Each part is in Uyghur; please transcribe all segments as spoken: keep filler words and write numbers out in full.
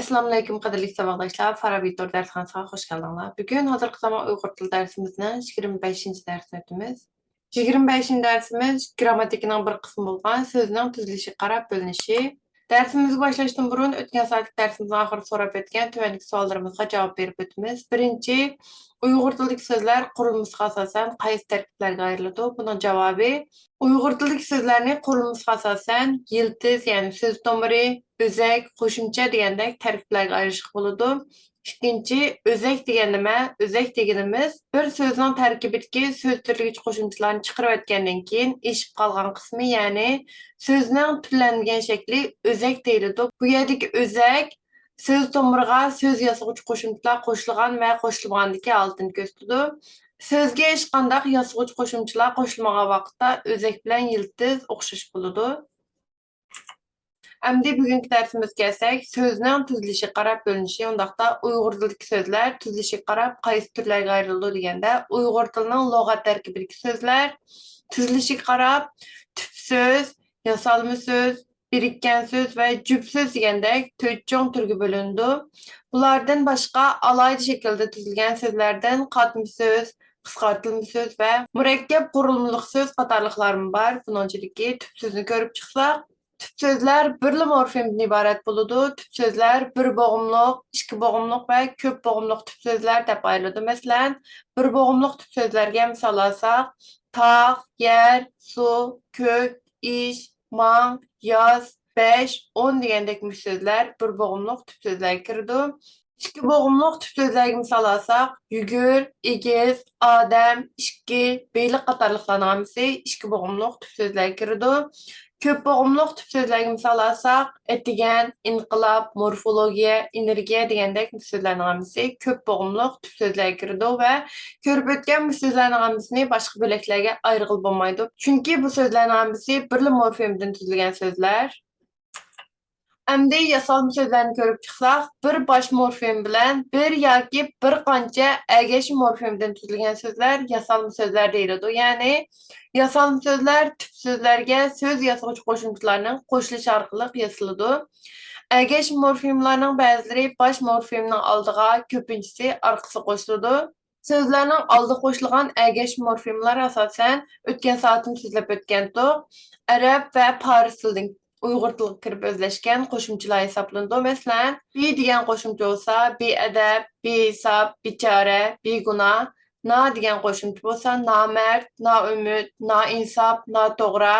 ئەسسالامۇئەلەيكۇم، قەدىرلىك ساۋاقداشلار، فارابى تور دەرسخانىسىغا خوش كەلدىڭلار. بۈگۈن ھازىرقى زامان ئۇيغۇر تىلى دەرسىمىزنىڭ يىگىرمە بەشىنچى دەرسىنى ئۆتىمىز. يىگىرمە بەشىنچى دەرسىمىز گىرامماتىكىنىڭ بىر قىسمى بولغان سۆزنىڭ تۈزۈلۈشىگە قاراپ بۆلۈنۈشى. دەرسىمىزگە باشلاشتىن بۇرۇن، ئۆتكەن سائەتلىك دەرسىمىزنىڭ ئاخىرىدا سوراپ ئۆتكەن تۆۋەندىكى سوئاللىرىمىزغا جاۋاب بېرىپ ئۆتىمىز. بىرىنچى، ئۇيغۇر تىلىدىكى سۆزلەر قۇرۇلمىسىغا ئاساسەن قايسى تەركىبلەرگە ئايرىلىدۇ؟ بۇنىڭ جاۋابى، ئۇيغۇر تىلىدىكى سۆزلەرنى قۇرۇلمىسىغا ئاساسەن يىلتىز، يەنى سۆز تومۇرى، ئۆزەك، قوشۇمچە دېگەندەك تەركىبلەرگە ئايرىشقا بولىدۇ. ئىككىنچى، ئۆزەك دېگەن نېمە؟ ئۆزەك دېگىنىمىز بىر سۆزنىڭ تەركىبىدىكى سۆز تۈرلىگۈچ قوشۇمچىلارنى چىقىرىۋەتكەندىن كېيىن ئېشىپ قالغان قىسمى، يەنى سۆزنىڭ تۈرلەنمىگەن شەكلى ئۆزەك دېيىلىدۇ. بۇ يەردىكى ئۆزەك سۆز تومۇرىغا سۆز ياسىغۇچ قوشۇمچىلار قوشۇلغان ۋە قوشۇلمىغاندىكى ھالىتىنى كۆرسىتىدۇ. سۆزگە ھېچقانداق ياسىغۇچ قوشۇمچىلار قوشۇلمىغان ۋاقىتتا ئۆزەك بىلەن يىلتىز ئوخشاش بولىدۇ. ئەمدى بۈگۈنكى دەرسىمىزگە كەلسەك، سۆزنىڭ تۈزۈلۈشىگە قاراپ بۆلۈنۈشى، ئۇنداقتا ئۇيغۇر تىلىدىكى سۆزلەر تۈزۈلۈشىگە قاراپ قايسى تۈرلەرگە ئايرىلىدۇ دېگەندە، ئۇيغۇر تىلىنىڭ لۇغەت تەركىبىدىكى سۆزلەر تۈزۈلۈشىگە قاراپ تۈپ سۆز، ياسالما سۆز، بىرىككەن سۆز ۋە جۈپ سۆز دېگەندەك تۆت چوڭ تۈرگە بۆلۈنىدۇ. بۇلاردىن باشقا ئالاھىدە شەكىلدە تۈزۈلگەن سۆزلەردىن قاتما سۆز، قىسقارتىلما سۆز ۋە مۇرەككەپ قۇرۇلمىلىق سۆز قاتارلىقلارمۇ بار. بۇنىڭ ئىچىدىكى تۈپ سۆزنى كۆرۈپ چىقساق، تۈپ سۆزلەر بىرلا مورفېمدىن ئىبارەت بولىدۇ. تۈپ سۆزلەر بىر بوغۇملۇق، ئىككى بوغۇملۇق ۋە كۆپ بوغۇملۇق تۈپ سۆزلەر دەپ ئايرىلىدۇ. مەسىلەن، بىر بوغۇملۇق تۈپ سۆزلەرگە مىسال ئالساق، تاغ، يەر، سۇ، كۆك، ئىش، ماڭ، ياز، بەش، ئون دېگەندەك مۇشۇ سۆزلەر بىر بوغۇملۇق تۈپ سۆزلەرگە كىرىدۇ. ئىككى بوغۇملۇق تۈپ سۆزلەرگە مىسال ئالساق، يۈگۈر، ئېگىز، ئادەم، ئىچكى، بېلىق قاتارلىقلارنىڭ ھەممىسى ئىككى بوغۇملۇق تۈپ سۆزلەرگە كىرىدۇ. كۆپ بوغۇملۇق تۈپ سۆزلەرگە مىسال ئالساق، ئەتىگەن، ئىنقىلاب، مورفولوگىيە، ئېنېرگىيە دېگەندەك سۆزلەرنىڭ ھەممىسى كۆپ بوغۇملۇق تۈپ سۆزلەرگە كىرىدۇ ۋە كۆرۈپ ئۆتكەن بۇ سۆزلەرنىڭ ھەممىسىنى باشقا بۆلەكلەرگە ئايرىغىلى بولمايدۇ. چۈنكى بۇ سۆزلەرنىڭ ھەممىسى بىرلا مورفېمدىن تۈزۈلگەن سۆزلەر. ئەمدى ياسالما سۆزلەرنى كۆرۈپ چىقساق، بىر باش مورفېم بىلەن بىر ياكى بىر قانچە ئەگەشمە مورفېمدىن تۈزۈلگەن سۆزلەر ياسالما سۆزلەر دېيىلىدۇ. يەنى ياسالما سۆزلەر تۈپ سۆزلەرگە سۆز ياسىغۇچ قوشۇمچىلارنىڭ قوشۇلۇشى ئارقىلىق ياسىلىدۇ. ئەگەشمە مورفېملارنىڭ بەزىلىرى باش مورفېمنىڭ ئالدىغا، كۆپىنچىسى ئارقىسىغا قوشۇلىدۇ. سۆزلەرنىڭ ئالدىغا قوشۇلغان ئەگەشمە مورفېملار ئاساسەن ئۆتكەن سائەتتىمۇ سۆزلەپ ئۆتكەنتۇق، ئەرەب ۋە پارس تىلىدىن ئۇيغۇر تىلىغا كىرىپ ئۆزلەشكەن قوشۇمچىلار ھېسابلىنىدۇ. مەسىلەن، بى دېگەن قوشۇمچە بولسا بىئەدەپ، بىھېساب، بىچارە، بىگۇناھ. نا دېگەن قوشۇمچە بولسا نامەرد، نائۈمىد، نائىنساپ، ناتوغرا.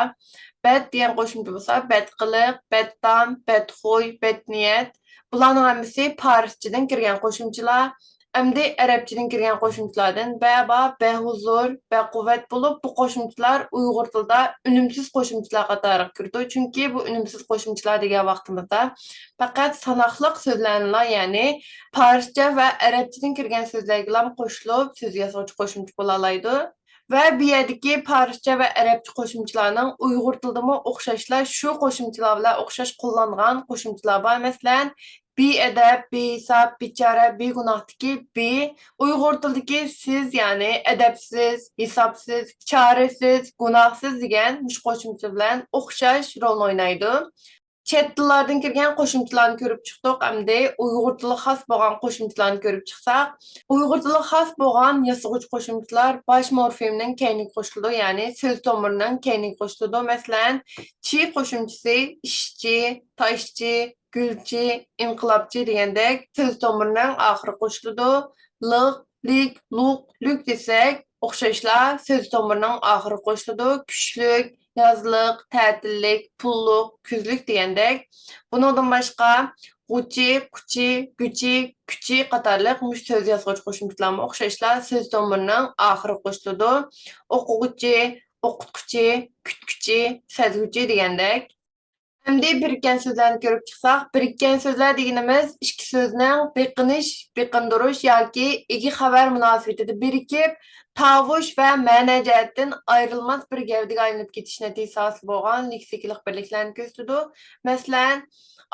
بەت دېگەن قوشۇمچە بولسا بەتقىلىق، بەتتام، بەتخۇي، بەتنىيەت. بۇلارنىڭ ھەممىسى پارسچىدىن كىرگەن قوشۇمچىلار. ئەمدى ئەرەبچىدىن كىرگەن قوشۇمچىلاردىن بەبا، بەھۇزۇر، بەقۇۋۋەت بولۇپ، بۇ قوشۇمچىلار ئۇيغۇر تىلىدا ئۈنۈمسىز قوشۇمچىلار قاتارىغا كىرىدۇ. چۈنكى بۇ ئۈنۈمسىز قوشۇمچىلار دېگەن ۋاقتىمىزدا پەقەت ساناقلىق سۆزلەرنىلا، يەنى پارسچە ۋە ئەرەبچىدىن كىرگەن سۆزلەرگىلا قوشۇلۇپ سۆز ياسىغۇچى قوشۇمچە بولالايدۇ. ۋە بۇ يەردىكى پارسچە ۋە ئەرەبچە قوشۇمچىلارنىڭ ئۇيغۇر تىلىدىمۇ ئوخشاشلا شۇ قوشۇمچىلار بىلەن ئوخشاش قوللانغان قوشۇمچىلار بار. مەسىلەن، بىئەدەپ، بىھېساب، بىچارە، بىگۇناھتىكى بى، ئۇيغۇر تىلىدىكى سىز، يەنى ئەدەپسىز، ھېسابسىز، چارىسىز، گۇناھسىز دېگەن مۇشۇ قوشۇمچە بىلەن ئوخشاش رولنى ئوينايدۇ. چەت تىللاردىن كىرگەن قوشۇمچىلارنى كۆرۈپ چىقتۇق، ئەمدى ئۇيغۇر تىلىغا خاس بولغان قوشۇمچىلارنى كۆرۈپ چىقساق، ئۇيغۇر تىلىغا خاس بولغان ياسىغۇچ قوشۇمچىلار باش مورفېمنىڭ كەينىگە قوشۇلىدۇ، يەنى سۆز تومۇرىنىڭ كەينىگە قوشۇلىدۇ. مەسىلەن، چى قوشۇمچىسى ئىشچى، تاشچى، گۈلچى، ئىنقىلابچى دېگەندەك سۆز تومۇرىنىڭ ئاخىرىغا قوشۇلىدۇ. لىق، لىك، لۇق، لۈك دېسەك، ئوخشاشلا سۆز تومۇرىنىڭ ئاخىرىغا قوشۇلىدۇ. كۈچلۈك، يازلىق، تەتىللىك، پۇللۇق، كۈزلۈك دېگەندەك. بۇنىڭدىن باشقا، غۇچى، قۇچى، گۈچى، كۈچى قاتارلىق مۇشۇ سۆز ياسىغۇچ قوشۇمچىلارمۇ ئوخشاشلا سۆز تومۇرىنىڭ ئاخىرىغا قوشۇلىدۇ. ئوقۇغۇچى، ئوقۇتقۇچى، كۈتكۈچى، سەزگۈچى دېگەندەك. ئەمدى بىرىككەن سۆزلەرنى كۆرۈپ چىقساق، بىرىككەن سۆزلەر دېگىنىمىز ئىككى سۆزنىڭ بېقىنىش، بېقىندۇرۇش ياكى ئىگە خەۋەر مۇناسىۋىتىدە بىرىكىپ، تاۋۇش ۋە مەنە جەھەتتىن ئايرىلماس بىر گەۋدىگە ئايلىنىپ كېتىش نەتىجىسى ھاسىل بولغان لېكسىكىلىق بىرلىكلەرنى كۆرسىتىدۇ. مەسىلەن،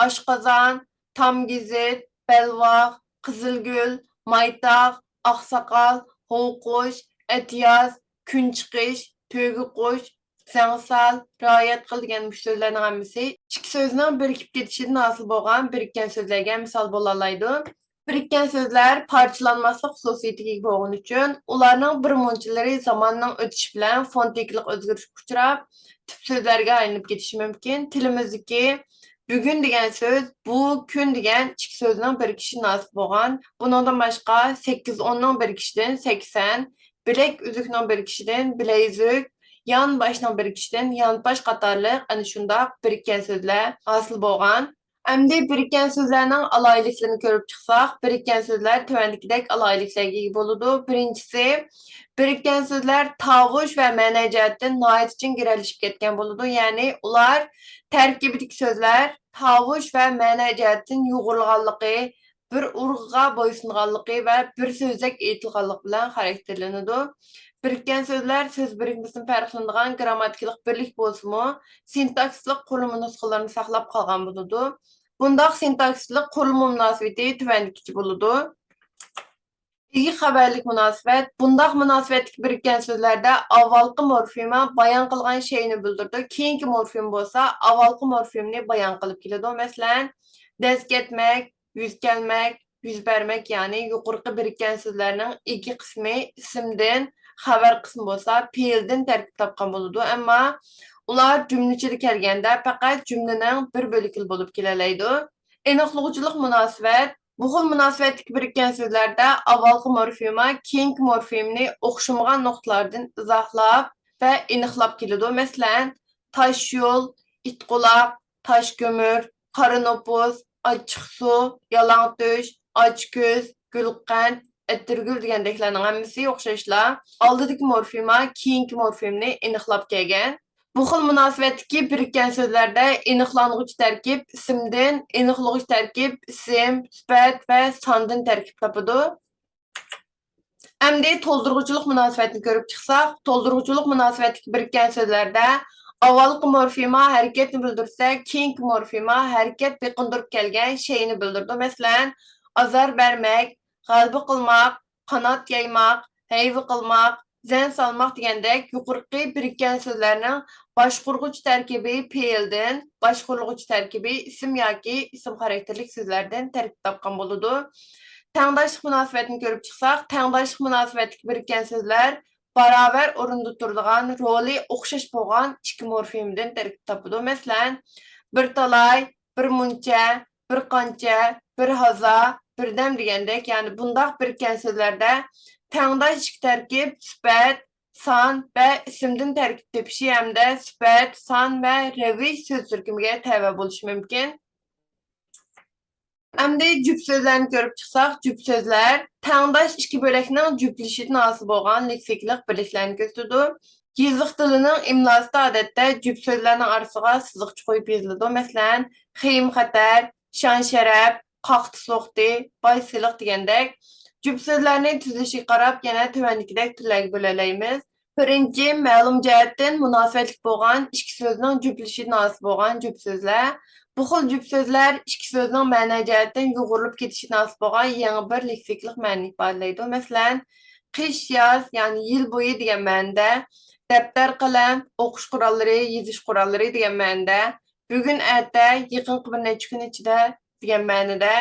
ئاشقازان، تامگېزىت، بەلباغ، قىزىلگۈل، مايتاغ، ئاقساقال، ھوۋقۇش، ئەتىياز، كۈنچىقىش، تۆگىقۇش، سەڭسال، رىئايەت قىل دېگەن مۇشۇ سۆزلەرنىڭ ھەممىسى ئىككى سۆزنىڭ بىرىكىپ كېتىشىدىن ھاسىل بولغان بىرىككەن سۆزلەرگە مىسال بولالايدۇ. بىرىككەن سۆزلەر پارچىلانماسلىق خۇسۇسىيىتىگە ئىگە بولغىنى ئۈچۈن، ئۇلارنىڭ بىر مۇنچىلىرى زاماننىڭ ئۆتۈشى بىلەن فونېتىكىلىق ئۆزگىرىشكە ئۇچراپ، تۈپ سۆزلەرگە ئايلىنىپ كېتىشى مۇمكىن. تىلىمىزدىكى بۈگۈن دېگەن سۆز بۇ، كۈن دېگەن ئىككى سۆزنىڭ بىرىكىشىدىن ھاسىل بولغان. بۇنىڭدىن باشقا، سەككىز ئوننىڭ بىرىكىشىدىن سەكسەن، بىلەك ئۈزۈكنىڭ بىرىكىشىدىن بىلەيۈزۈك، يان باشنىڭ بىرىكىشىدىن يانپاش قاتارلىق ئەنە شۇنداق بىرىككەن سۆزلەر ھاسىل بولغان. ئەمدى بىرىككەن سۆزلەرنىڭ ئالاھىدىلىكلىرىنى كۆرۈپ چىقساق، بىرىككەن سۆزلەر تۆۋەندىكىدەك ئالاھىدىلىكلەرگە ئىگە بولىدۇ. بىرىنچىسى، بىرىككەن سۆزلەر تاۋۇش ۋە مەنە جەھەتتىن ناھايىتى چىڭ گىرەلىشىپ كەتكەن بولىدۇ. يەنى ئۇلار تەركىبىدىكى سۆزلەر تاۋۇش ۋە مەنە جەھەتتىن يۇغۇرۇلغانلىقى، بىر ئۇرغۇغا بويسۇنغانلىقى ۋە بىر سۆزدەك ئېيتىلغانلىقى بىلەن خاراكتېرلىنىدۇ. بىرىككەن سۆزلەر سۆز بىرىكمىسىدىن پەرقلىنىدىغان گىرامماتىكىلىق بىرلىك بولسىمۇ، سىنتاكسىسلىق قۇرۇلما نۇسخىلىرىنى ساقلاپ قالغان بولىدۇ. بۇنداق سىنتاكسىسلىق قۇرۇلما مۇناسىۋىتى تۆۋەندىكىچە بولىدۇ. ئىگە خەۋەرلىك مۇناسىۋەت. بۇنداق مۇناسىۋەتلىك بىرىككەن سۆزلەردە ئاۋۋالقى مورفېما بايان قىلغان شەيئىنى بىلدۈرىدۇ، كېيىنكى مورفېما بولسا ئاۋۋالقى مورفېمىنى بايان قىلىپ كېلىدۇ. مەسىلەن، دەز كەتمەك، يۈز كەلمەك، يۈز بەرمەك، يەنى يۇقىرىقى بىرىككەن سۆزلەرنىڭ ئىگە قىسمى ئىسىمدىن، خەۋەر قىسمى بولسا پېئىلدىن تەركىب تاپقان بولىدۇ. ئەمما ئۇلار جۈملە ئىچىدە كەلگەندە پەقەت جۈملىنىڭ بىر بۆلىكىلا بولۇپ كېلەلەيدۇ. ئېنىقلىغۇچىلىق مۇناسىۋەت. بۇ خىل مۇناسىۋەتتىكى بىرىككەن سۆزلەردە ئاۋۋالقى مورفېما كېيىنكى مورفېمىنى ئوخشىمىغان نۇقتىلاردىن ئىزاھلاپ ۋە ئېنىقلاپ كېلىدۇ. مەسىلەن، تاش يول، ئىت قۇلاق، تاش كۆمۈر، قارا نوپۇس، ئاچچىق سۇ، يالاڭ تۆش، ئاچ كۆز، گۈلقەنت، ئەتىرگۈل دېگەندەكلەرنىڭ ھەممىسى ئوخشاشلا ئالدىدىكى مورفېما كېيىنكى مورفېمىنى ئېنىقلاپ كەلگەن. بۇ خىل مۇناسىۋەتتىكى بىرىككەن سۆزلەردە ئېنىقلانغۇچ تەركىب ئىسىمدىن، ئېنىقلىغۇچ تەركىب ئىسىم، سۈپەت ۋە ساندىن تەركىب تاپىدۇ. ئەمدى تولدۇرغۇچىلىق مۇناسىۋەتنى كۆرۈپ چىقساق، تولدۇرغۇچىلىق مۇناسىۋەتلىك بىرىككەن سۆزلەردە ئاۋۋالقى مورفېما ھەرىكەتنى بىلدۈرسە، كېيىنكى مورفېما ھەرىكەت بېقىندۇرۇپ كەلگەن شەيئىنى بىلدۈرىدۇ. مەسىلەن، ئازار بەرمەك، غەلىبە قىلماق، قانات يايماق، ھەيۋە قىلماق، زەن سالماق دېگەندەك يۇقىرىقى بىرىككەن سۆزلەرنىڭ باشقۇرغۇچ تەركىبى پېئىلدىن، باشقۇرۇلغۇچ تەركىبى ئىسىم ياكى ئىسىم خاراكتېرلىك سۆزلەردىن تەركىب تاپقان بولىدۇ. تەڭداشلىق مۇناسىۋەتنى كۆرۈپ چىقساق، تەڭداشلىق مۇناسىۋەتلىك بىرىككەن سۆزلەر باراۋەر ئورۇندا تۇرىدىغان، رولى ئوخشاش بولغان ئىككى مورفېمىدىن تەركىب تاپىدۇ. مەسىلەن، بىر تالاي، بىر مۇنچە، بىر قانچە، بىر ھازا، بىردەم دېگەندەك، يەنى بۇنداق بىرىككەن سۆزلەردە تەڭداش ئىككى تەركىب، سۈپەت، سان ۋە ئىسىمدىن تەركىب تېپىشى ھەمدە سۈپەت، سان ۋە رەۋىش سۆز تۈركۈمىگە تەۋە بولۇشى مۇمكىن. ئەمدى جۈپ سۆزلەرنى كۆرۈپ چىقساق، جۈپ سۆزلەر تەڭداش ئىككى بۆلەكنىڭ جۈپلىشىشىدىن ھاسىل بولغان لېكسىكىلىق بىرلىكلەرنى كۆرسىتىدۇ. يېزىق تىلىنىڭ ئىملاسىدا ئادەتتە جۈپ سۆزلەرنىڭ ئارىسىغا سىزىقچە قويۇپ يېزىلىدۇ. مەسىلەن، خېيىم خەتەر، شان شەرەپ، قاقتى سوقتى، باي سېلىق دېگەندەك. جۈپ سۆزلەرنى تۈزۈلۈشىگە قاراپ يەنە تۆۋەندىكىدەك تۈرلەرگە بۆلەلەيمىز. بىرىنچى، مەلۇم جەھەتتىن مۇناسىۋەتلىك بولغان ئىككى سۆزنىڭ جۈپلىشىشىدىن ھاسىل بولغان جۈپ سۆزلەر. بۇ خىل جۈپ سۆزلەر ئىككى سۆزنىڭ مەنە جەھەتتىن يۇغۇرۇلۇپ كېتىشىدىن ھاسىل بولغان يېڭى بىر لېكسىكىلىق مەنىنى ئىپادىلەيدۇ. مەسىلەن، قىش، ياز، يەنى يىل بويى دېگەن مەنىدە، دەپتەر، قەلەم، ئوقۇش قوراللىرى، يېزىش قوراللىرى دېگەن مەنىدە، بۈگۈن، ئەتە، يېقىنقى بىر نەچچە كۈن ئىچىدە دېگەن مەنىدە،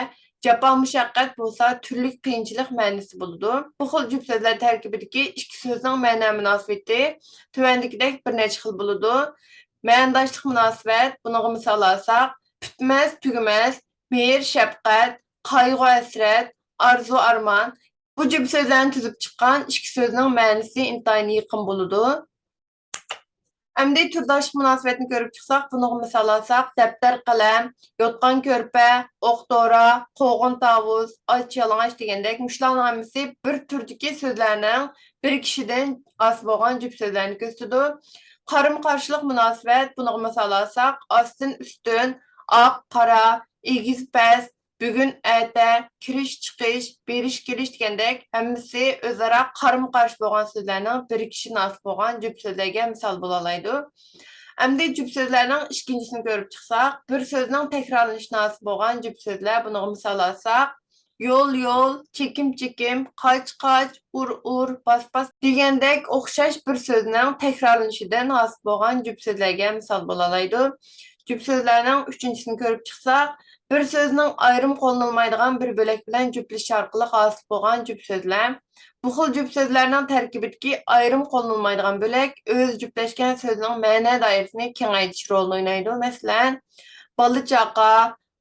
جاپا مۇشەققەت بولسا تۈرلۈك قىيىنچىلىق مەنىسى بولىدۇ. بۇ خىل جۈپ سۆزلەر تەركىبىدىكى ئىككى سۆزنىڭ مەنە مۇناسىۋىتى تۆۋەندىكىدەك بىر نەچچە خىل بولىدۇ. مەنىداشلىق مۇناسىۋەت، بۇنىڭغا مىسال ئالساق، پۈتمەس، تۈگىمەس، مېھىر، شەپقەت، قايغۇ، ھەسرەت، ئارزۇ، ئارمان. بۇ جۈپ سۆزلەرنى تۈزۈپ چىققان ئىككى سۆزنىڭ مەنىسى ئىنتايىن يېقىن بولىدۇ. ئەمدى تۈرداشلىق مۇناسىۋەتنى كۆرۈپ چىقساق، بۇنىڭغا مىسال ئالساق، دەپتەر، قەلەم، يوتقان، كۆرپە، ئوق، دورا، قوغۇن، تاۋۇز، ئاچ، يالىڭاچ دېگەندەك مۇشۇلارنىڭ ھەممىسى بىر تۈردىكى سۆزلەرنىڭ بىرىكىشىدىن ھاسىل بولغان جۈپ سۆزلەرنى كۆرسىتىدۇ. قارىمۇ قارشىلىق مۇناسىۋەت، بۇنىڭغا مىسال ئالساق، ئاستىن ئۈستۈن، ئاق، قارا، ئېگىز، پەس، بۈگۈن، ئەتە، كىرىش، چىقىش، بېرىش، كېلىش دېگەندەك ھەممىسى ئۆزئارا قارىمۇ قارشى بولغان سۆزلەرنىڭ بىرىكىشىدىن ھاسىل بولغان جۈپ سۆزلەرگە مىسال بولالايدۇ. ئەمدى جۈپ سۆزلەرنىڭ ئىككىنچىسىنى كۆرۈپ چىقساق، بىر سۆزنىڭ تەكرارلىنىشىدىن ھاسىل بولغان جۈپ سۆزلەر، بۇنىڭغا مىسال ئالساق، يول، يول، چېكىم، چېكىم، قاچ، قاچ، ئۇر، ئۇر، باس، باس دېگەندەك ئوخشاش بىر سۆزنىڭ تەكرارلىنىشىدىن ھاسىل بولغان جۈپ سۆزلەرگە مىسال بولالايدۇ. جۈپ سۆزلەرنىڭ ئۈچىنچىسىنى كۆرۈپ چىقساق، بىر سۆزنىڭ ئايرىم قوللىنىلمايدىغان بىر بۆلەك بىلەن جۈپلىشىش ئارقىلىق ھاسىل بولغان جۈپ سۆزلەر. بۇ خىل جۈپ سۆزلەرنىڭ تەركىبىدىكى ئايرىم قوللىنىلمايدىغان بۆلەك ئۆزى جۈپلەشكەن سۆزنىڭ مەنە دائىرىسىنى كېڭەيتىش رولىنى ئوينايدۇ. مەسىلەن، بالا-چاقا،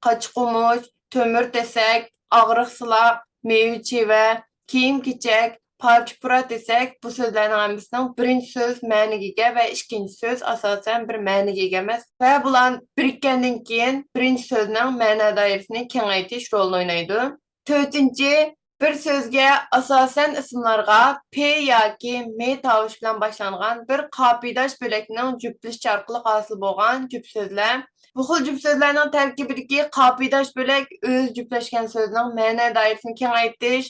قاچا-قۇمۇچ، تۆمۈر تېسەك، ئاغرىق-سىلاق، مېۋە-چىۋە، كىيىم-كېچەك، پارچە-پۇرا دېسەك، بۇ سۆزلەرنىڭ ھەممىسىنىڭ بىرىنچى سۆز مەنىگە ئىگە ۋە ئىككىنچى سۆز ئاساسەن بىر مەنىگە ئىگە ئەمەس ۋە بۇلار بىرىككەندىن كېيىن بىرىنچى سۆزنىڭ مەنە دائىرىسىنى كېڭەيتىش رولىنى ئوينايدۇ. تۆتىنچى، بىر سۆزگە ئاساسەن ئىسىملارغا پ ياكى م تاۋۇشى بىلەن باشلانغان بىر قاپىيىداش بۆلەكنىڭ جۈپلىشىشى ئارقىلىق ھاسىل بولغان جۈپ سۆزلەر. بۇ خىل جۈپ سۆزلەرنىڭ تەركىبىدىكى قاپىيىداش بۆلەك ئۆزى جۈپلەشكەن سۆزنىڭ مەنە دائىرىسىنى كېڭەيتىش،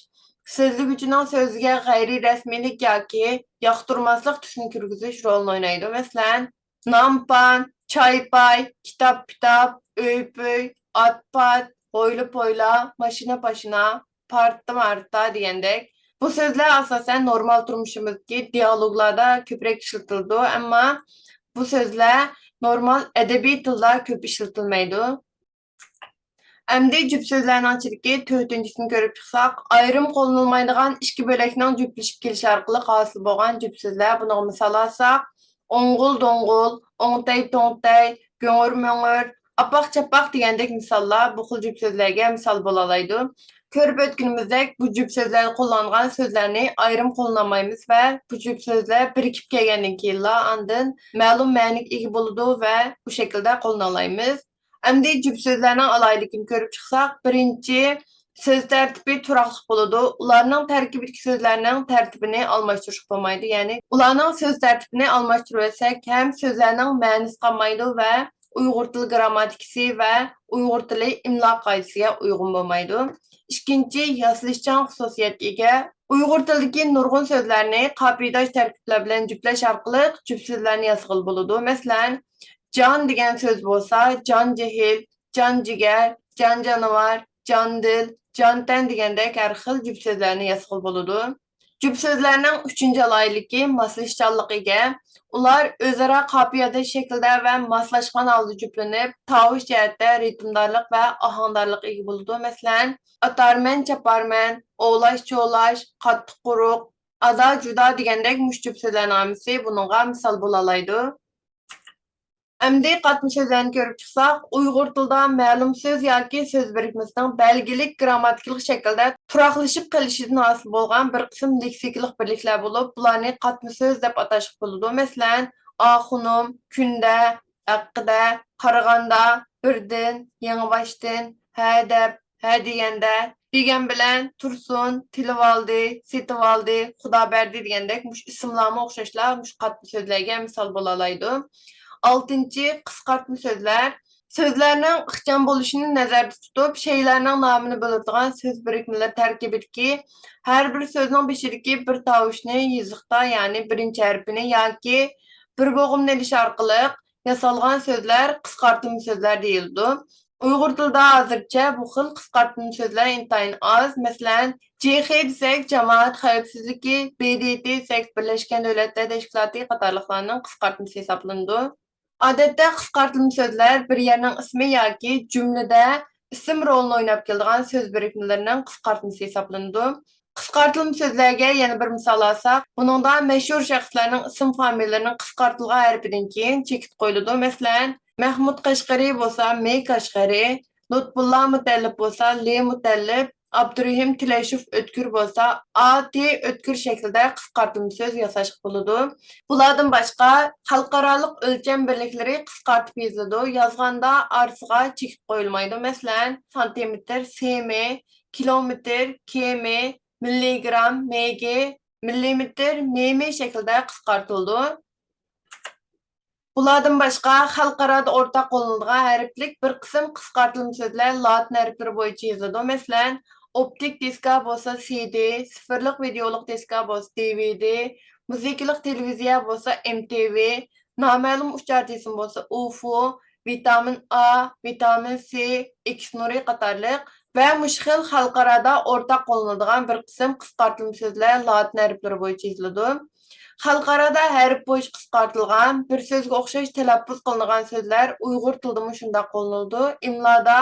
سۆزلىگۈچىنىڭ سۆزىگە غەيرىي رەسمىيلىك ياكى ياقتۇرماسلىق تۈسىنى كىرگۈزۈش رولىنى ئوينايدۇ. مەسىلەن، نان-پان، چاي-پاي، كىتاب-پىتاب، ئۆي-پۈي، ئات-پات، ھويلا-پويلا، ماشىنا-پاشىنا، پارتا-مارتا دېگەندەك. بۇ سۆزلەر ئاساسەن نورمال تۇرمۇشىمىزدىكى دىئالوگلاردا كۆپرەك ئىشلىتىلىدۇ، ئەمما بۇ سۆزلەر نورمال ئەدەبىي تىلدا كۆپ ئىشلىتىلمەيدۇ. ئەمدى جۈپ سۆزلەرنىڭ ئىچىدىكى تۆتىنچىسىنى كۆرۈپ چىقساق، ئايرىم قوللىنىلمايدىغان ئىككى بۆلەكنىڭ جۈپلىشىپ كېلىشى ئارقىلىق ھاسىل بولغان جۈپ سۆزلەر. بۇنىڭغا مىسال ئالساق، ئوڭغۇل-دوڭغۇل، ئوڭتەي-توڭتەي، گۆڭۈر-مۆڭۈر، ئاپاق-چاپاق دېگەندەك مىساللار بۇ خىل جۈپ سۆزلەرگە مىسال بولالايدۇ. كۆرۈپ ئۆتكىنىمىزدەك، بۇ جۈپ سۆزلەردە قوللانغان سۆزلەرنى ئايرىم قوللىنالمايمىز ۋە بۇ جۈپ سۆزلەر بىرىكىپ كەلگەندىن كېيىنلا ئاندىن مەلۇم مەنىگە ئىگە بولىدۇ ۋە بۇ شەكىلدە قوللىنالايمىز. ئەمدى جۈپ سۆزلەرنىڭ ئالاھىدىلىكىنى كۆرۈپ چىقساق، بىرىنچى، سۆز تەرتىپى تۇراقلىق بولىدۇ. ئۇلارنىڭ تەركىبىدىكى سۆزلەرنىڭ تەرتىپىنى ئالماشتۇرۇشقا بولمايدۇ. يەنى ئۇلارنىڭ سۆز تەرتىپىنى ئالماشتۇرۇۋەتسەك ھەم سۆزلەرنىڭ مەنىسى قالمايدۇ ۋە ئۇيغۇر تىل گىرامماتىكىسى ۋە ئۇيغۇر تىلى ئىملا قائىدىسىگە ئۇيغۇن بولمايدۇ. ئىككىنچى، ياسىلىشچان خۇسۇسىيەتكە ئىگە. ئۇيغۇر تىلىدىكى نۇرغۇن سۆزلەرنى قاپىيىداش تەركىبلەر بىلەن جۈپلەش ئارقىلىق جۈپ سۆزلەرنى ياسىغىلى بولىدۇ. مەسىلەن، جان دېگەن سۆز بولسا، جان جېھىل، جان جىگەر، جان جانىۋار، جان دىل، جان تەن دېگەندەك ھەر خىل جۈپ سۆزلەرنى ياسىغىلى بولىدۇ. جۈپ سۆزلەرنىڭ ئۈچىنچى ئالاھىدىلىكى ماسلىشىشچانلىققا ئىگە. ئۇلار ئۆزئارا قاپىيەداش شەكىلدە ۋە ماسلاشقان ھالدا جۈپلىنىپ، تاۋۇش جەھەتتە رىتىمدارلىق ۋە ئاھاڭدارلىققا ئىگە بولىدۇ. مەسىلەن، ئاتارمەن، چاپارمەن، ئوۋلاش، چوۋلاش، قاتتىق-قۇرۇق، ئادا-جۇدا دېگەندەك مۇشۇ جۈپ سۆزلەرنىڭ ھەممىسى بۇنىڭغا مىسال بولالايدۇ. ئەمدى قاتما سۆزلەرنى كۆرۈپ چىقساق، ئۇيغۇر تىلىدا مەلۇم سۆز ياكى سۆز بىرىكمىسىنىڭ بەلگىلىك گىرامماتىكىلىق شەكىلدە تۇراقلىشىپ قېلىشىدىن ھاسىل بولغان بىر قىسىم لېكسىكىلىق بىرلىكلەر بولۇپ، بۇلارنى قاتما سۆز دەپ ئاتاشقا بولىدۇ. مەسىلەن، ئاخۇنۇم، كۈندە، ھەققىدە، قارىغاندا، بىردىن، يېڭىباشتىن، ھە دەپ، ھە دېگەندە، دېگەن بىلەن، تۇرسۇن، تىلىۋالدى، سېتىۋالدى، خۇدا بەردى دېگەندەك مۇشۇ ئىسىملارمۇ ئوخشاشلا مۇشۇ قاتما سۆزلەرگە مىسال بولالايدۇ. ئالتىنچى، قىسقارتما سۆزلەر. سۆزلەرنىڭ ئىخچام بولۇشىنى نەزەردە تۇتۇپ، شەيئىلەرنىڭ نامىنى بىلدۈرىدىغان سۆز بىرىكمىلىرى تەركىبىدىكى ھەر بىر سۆزنىڭ بېشىدىكى بىر تاۋۇشنى يېزىقتا، يەنى بىرىنچى ھەرپىنى ياكى بىر بوغۇمنى ئېلىش ئارقىلىق ياسالغان سۆزلەر قىسقارتما سۆزلەر دېيىلىدۇ. ئۇيغۇر تىلىدا ھازىرچە بۇ خىل قىسقارتما سۆزلەر ئىنتايىن ئاز. مەسىلەن، جې خې دېسەك جامائەت خەۋپسىزلىكى، بې دې تې دېسەك بىرلەشكەن دۆلەتلەر تەشكىلاتى قاتارلىقلارنىڭ قىسقارتمىسى ھېسابلىنىدۇ. ئادەتتە قىسقارتما سۆزلەر بىر يەرنىڭ ئىسمى ياكى جۈملىدە ئىسىم رولىنى ئويناپ كېلىدىغان سۆز بىرىكمىلىرىنىڭ قىسقارتمىسى ھېسابلىنىدۇ. قىسقارتىلما سۆزلەرگە يەنە بىر مىسال ئالساق، بۇنىڭدا مەشھۇر شەخسلەرنىڭ ئىسىم فامىلىلىرىنىڭ قىسقارتىلغان ھەرپىدىن كېيىن چېكىت قويۇلىدۇ. مەسىلەن، مەھمۇد قەشقىرى بولسا مې كاشغەرى، لۇتپۇللا مۇتەللىپ بولسا لې مۇتەللىپ، ئابدۇرېھىم تىلەشوف ئۆتكۈر بولسا ئا تې ئۆتكۈر شەكلىدە قىسقارتىلما سۆز ياساشقا بولىدۇ. بۇلاردىن باشقا، خەلقئارالىق ئۆلچەم بىرلىكلىرى قىسقارتىپ يېزىلىدۇ. يازغاندا ئارىسىغا چېكىت قويۇلمايدۇ. مەسىلەن، سانتىمېتىر، سېمې، كىلومېتىر، كېمې، مىللىگرام، مېگې، مىللىمېتىر، مېمې شەكلىدە قىسقارتىلىدۇ. بۇلاردىن باشقا، خەلقئارادا ئورتاق قوللىنىدىغان ھەرپلىك بىر قىسىم قىسقارتىلما سۆزلەر لاتىن ھەرپلىرى بويىچە يېزىلىدۇ. مەسىلەن، ئوپتىك دىسكا بولسا سى دى، سىفىرلىق ۋىدېئولۇق دىسكا بولسا دى ۋى دى، مۇزىكىلىق تېلېۋىزىيە بولسا ئېم تى ۋى، نامەلۇم ئۇچار جىسىم بولسا ئۇفو، ۋىتامىن ئا، ۋىتامىن سى، ئېكس نۇرى قاتارلىق ۋە مۇشۇ خىل خەلقئارادا ئورتاق قوللىنىلىدىغان بىر قىسىم قىسقارتىلما سۆزلەر لاتىن ھەرپلىرى بويىچە يېزىلىدۇ. خەلقئارادا ھەرپ بويىچە قىسقارتىلغان، بىر سۆزگە ئوخشاش تەلەپپۇز قىلىنغان سۆزلەر ئۇيغۇر تىلىدىمۇ شۇنداق قوللىنىلىدۇ. ئىملادا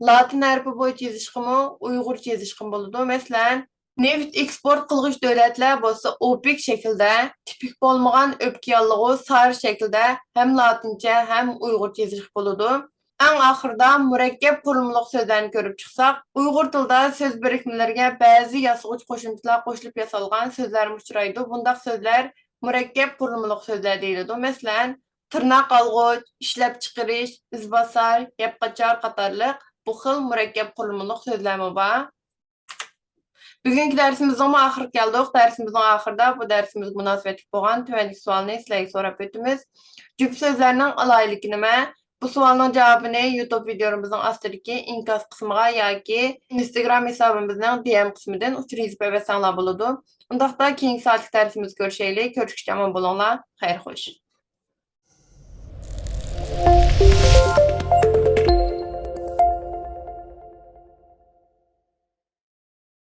لاتىن ھەرپى بويىچە يېزىشقىمۇ، ئۇيغۇرچە يېزىشقىمۇ بولىدۇ. مەسىلەن، نېفىت ئېكسپورت قىلغۇچ دۆلەتلەر بولسا ئوپېك شەكلىدە، تىپىك بولمىغان ئۆپكە ياللۇغى سار شەكلىدە ھەم لاتىنچە، ھەم ئۇيغۇرچە يېزىشقا بولىدۇ. ئەڭ ئاخىرىدا مۇرەككەپ قۇرۇلمىلىق سۆزلەرنى كۆرۈپ چىقساق، ئۇيغۇر تىلىدا سۆز بىرىكمىلىرىگە بەزى ياسىغۇچ قوشۇمچىلار قوشۇلۇپ ياسالغان سۆزلەرمۇ ئۇچرايدۇ. بۇنداق سۆزلەر مۇرەككەپ قۇرۇلمىلىق سۆزلەر دېيىلىدۇ. مەسىلەن، تىرناق ئالغۇچ، ئىشلەپچىقىرىش، ئىزباسار، يەپ قاچار قاتارلىق بۇ خىل مۇرەككەپ قۇرۇلمىلىق سۆزلەرمۇ بار. بۈگۈنكى دەرسىمىزنىڭمۇ ئاخىرىغا كەلدۇق. دەرسىمىزنىڭ ئاخىرىدا بۇ دەرسىمىزگە مۇناسىۋەتلىك بولغان تۆۋەندىكى سوئالنى سىلەرگە سوراپ ئۆتىمىز. جۈپ سۆزلەرنىڭ ئالاھىدىلىكى نېمە؟ بۇ سوئالنىڭ جاۋابىنى يۇتۇب ۋىدىيولىرىمىزنىڭ ئاستىدىكى ئىنكاس قىسمىغا ياكى ئىنستاگرام ھېسابىمىزنىڭ دى ئېم قىسمىدىن ئۇچۇر يېزىپ ئەۋەتسەڭلار بولىدۇ. ئۇنداقتا كېيىنكى سائەتلىك دەرسىمىزدە كۆرۈشەيلى. كۆرۈشكىچە ئامان بولۇڭلار. خەير خوش.